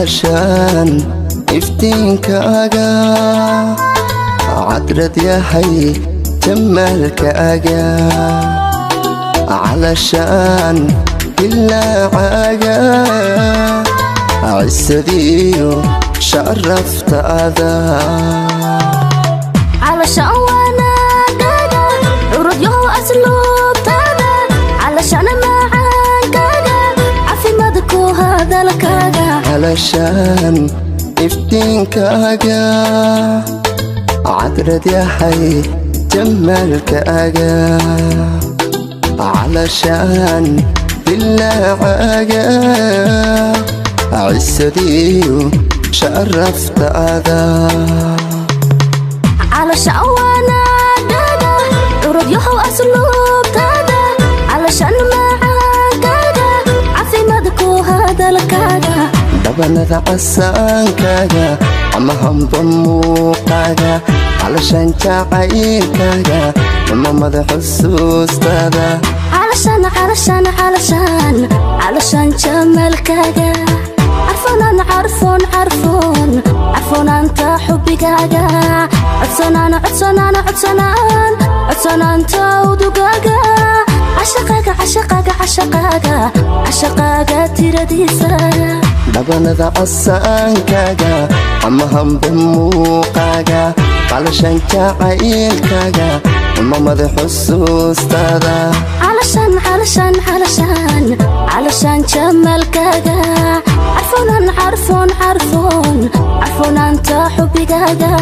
Calashaan iftiinkaaga, cadrad yahay jamaalkaaga, calashaan dilaacaaga, cisadiyo sharaftaada. Calashaan wanaagaaga, curudyahow asluubtaada, calashaan macaankaaga, caafimaadku hadalkaaga. Calashaan iftiinkaaga, cadrad yahay jamaalkaaga, calashaan dilaacaaga, cisadiyo sharaftaada. Calashaan wanaagaaga, curudyahow asluubtaada, calashaan macaankaaga, caafimaadku hadalkaaga. Dhabanada casaankaaga ama hamba muuqaaga, calashaan jacaylkaaga, mamada xusuustada. Calashaan, calashaan, calashaan, calashaan jamaalkaaga, carfoonaan, carfoon, carfoon, carfoonaanta xubigaaga, codsanaan, codsanaan, codsanaan, codsanaanta udugaaga, cashaqaaga, cashaqaaga, cashaqaaga, cashaqaaga tiradiisa. Dhabanada casaankaaga ama hamba muuqaaga, calashaan jacaylkaaga, mamada xusuustada. Calashaan, calashaan, calashaan, calashaan jamaalkaaga, carfoonaan, carfoon, carfoon, carfoonaanta xubigaaga,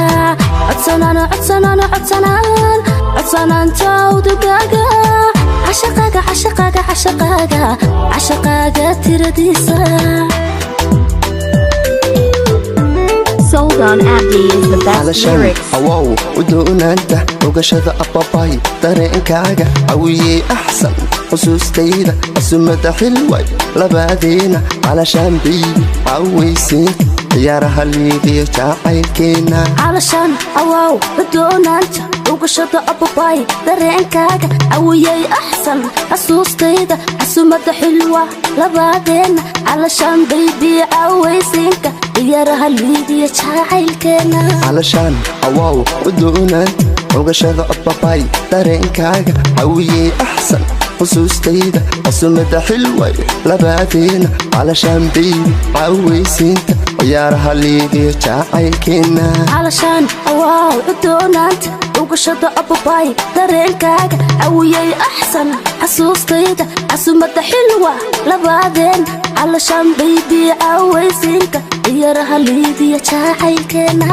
codsanaan, codsanaan, codsanaan, codsanaanta udugaaga, cashaqaaga, cashaqaaga, cashaqaaga, cashaqaaga tiradiisa. Sultan Abdi is the best Calashaan lyrics. Awow u doonaanta ogashada ababay dareenkaaga, cawiyey axsan xusuustayda, cusumada xilway labadeena, calashaan baby, cawaysiin ciyaaraha liidiyo jacaylkeena. Calashaan awaaw doonaanta ugashada ababay dareenkaaga, cawiyey axsan xasuustayda, xasumada xilwa labaadeena, calashaan baby, cawaysiinka ciyaaraha liidiya jacaylkeena. Calashaan awaaw u doonaanta ogashada ababay dareenkaaga, cawiyey axsan xusuustayda, cusumada xilway labadeena, calashaan baby, cawaysiinta ciyaaraha liidiyo jacaylkeena. Calashaan awaaw cudoonaanta ugashada ababay dareenkaaga, cawiyey axsan xasuustayda, casumada xilwa labaadeen, calashaan baby, cawaysiinka ciyaaraha liidiya jacaylkeena.